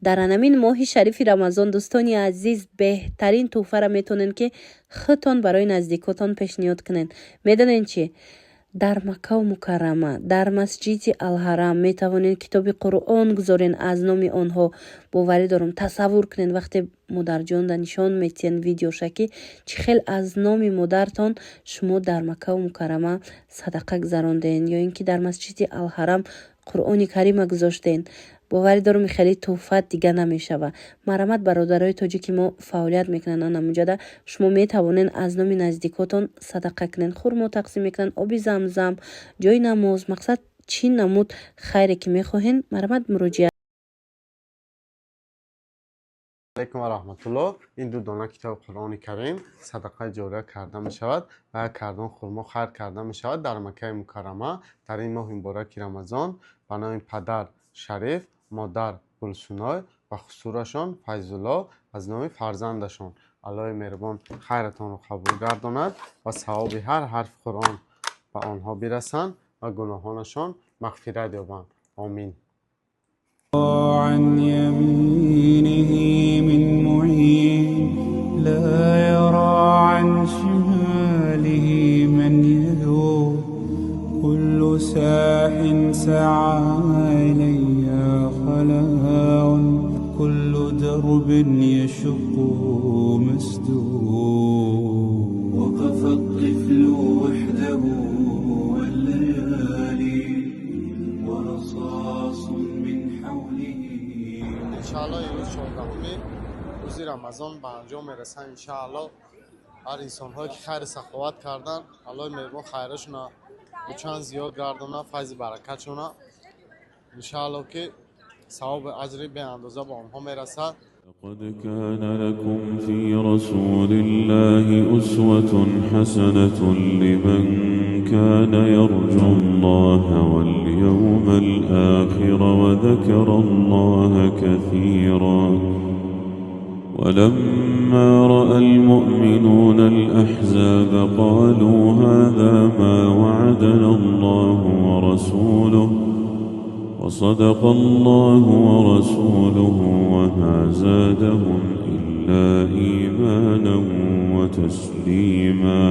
Дар анамин моҳи шарифи Рамазон, дӯстони азиз, беҳтарин тӯҳфаро метавонед, ки худтон барои наздикотон пешниҳод кунед. Медонед чӣ? Дар Маккаву Мукаррама, дар Масҷиди Алҳарам метавонед китоби Қуръон гузорен аз номи онҳо. Боварӣ дорам, тасаввур кунед, вақте модарҷонда нишон метиҳен видеоша, ки чӣ хел аз номи модартон шумо дар Маккаву Мукаррама садақа гузаронден ё ин ки дар Масҷиди Алҳарам Қуръони Карима гузоштен. Боварӣ дорам, хеле тӯҳфа дига намешава. Марҳамат, бародарои тоҷики мо фаъолият мекунанд анамуҷада. Шумо метавонед аз номи наздикотон садақа кунед. Хурмо тақсим мекунанд, оби Замзам, ҷои намоз, мақсад, чӣ намуд хайре ки мехоҳед, марҳамат, муроҷиат. Алайкум ва раҳматуллоҳ. Ин ду дона китоби Қуръони Карим садақаи ҷория карда мешавад ва як кардон хурмо хайр карда мешавад дар Маккаи Мукаррама дар ин моҳи мубораки Рамазон ба номи падар Шариф, модар Гулсуной ва хусурашон Файзулло, аз номи фарзандашон. Аллоҳи меҳрубон хайратонро қабул гардонад ва савоби ҳар ҳарфи Қуръон ба онҳо бирасанд ва гуноҳонашон мағфират ёбанд. Омин. عن يمينه من معين، لا يرى عن شماله من يذوب، كل ساح سعى إلي خلاء، كل درب يشقه مسدود. وقف الطفل وحده والليالي ورصاص من حوله. Иншаалло, имрӯз 14-уми рӯзи Рамазон ба анҷом мерасад. Иншаалло, ҳар инсонҳое ки хайру саховат карданд, Аллоҳи меҳрубон хайрашона дучанд зиёд гардонад, файзи баракатшона. Иншаалло, ки савоби аҷри беандоза ба онҳо мерасад. لقد كان لكم في رسول الله أسوة حسنة لمن كان يرجو الله واليوم الآخر وذكر الله كثيرا. ولما رأى المؤمنون الأحزاب قالوا هذا ما وعدنا الله ورسوله وصدق الله ورسوله وما زادهم إلا إيمانا وتسليما.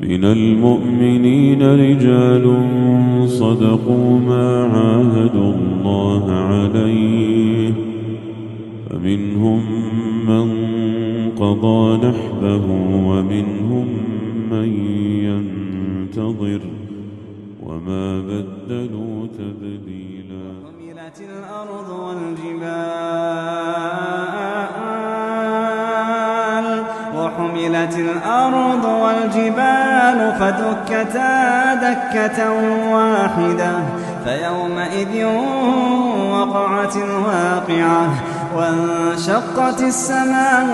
من المؤمنين رجال صدقوا ما عاهدوا الله عليه، فمنهم من قضى نحبه ومنهم من ينتظر وما بدلوا تبديلا. وحملت الأرض والجبال، وحملت الأرض والجبال فدكتا دكة واحدة، فيومئذ وقعت الواقعة، وانشقت السماء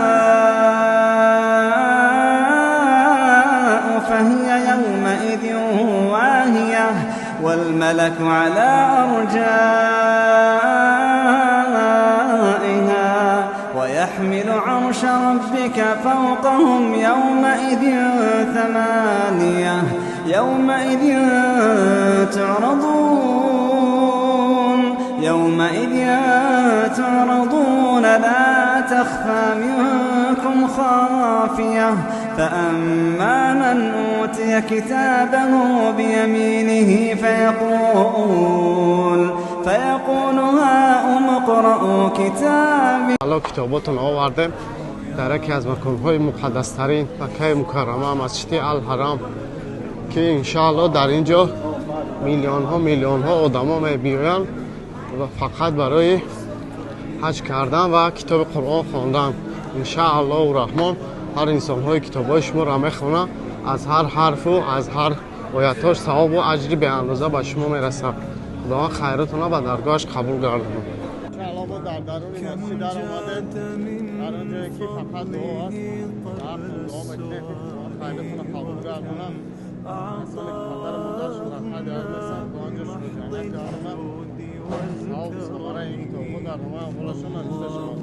فهي يومئذ واهية، والملك على أرجائها، ويحمل عرش ربك فوقهم يومئذ ثمانية. يومئذ تعرضون، يومئذ تعرضون لا تخفى منكم خافية. فأما من أوتي كتابه بيمينه فيقول هاؤم اقرءوا كتابي. Алло, китоботон овардем дар яке аз маконҳои муқаддастарин, Маккаи Мукаррама, Масҷиди Алҳарам, ки иншоалло дар ин ҷо миллионҳо, миллионҳо одамо мебиёянд ва фақат барои ҳаҷ кардан ва китоби Қуръон хондан. Иншааллоҳу Раҳмон, ҳар инсонҳои китобҳои шуморо мехонанд, аз ҳар ҳарфу аз ҳар оятҳош савобу аҷри беандоза ба шумо мерасад. Худованд хайротона ба даргоҳаш қабул гардонад. Иншаалло, мо дар даруни масҷид даромадем, дар он ҷое ки фақат дуо аст. Дуо мекунем, ки Худованд хайротона қабул гардонад. Касоне ки падару модаршон дар қайди ҳаёт нестанд, Худованд ҷошонро ҷаннат гардонад. Савобу самараи ин китобҳо дар номаи аъмолашон навишта шавад.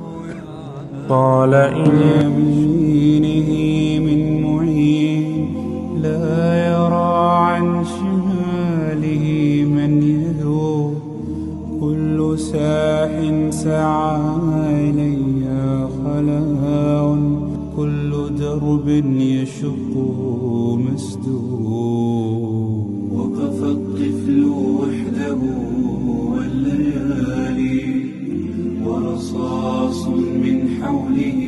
قال إن يمينه من معين، لا يرى عن شماله من يذوب، كل ساح سعى إلي خلاء، كل درب يشقه مسدود. وقف الطفل وحده والليالي، ورصاص من حوله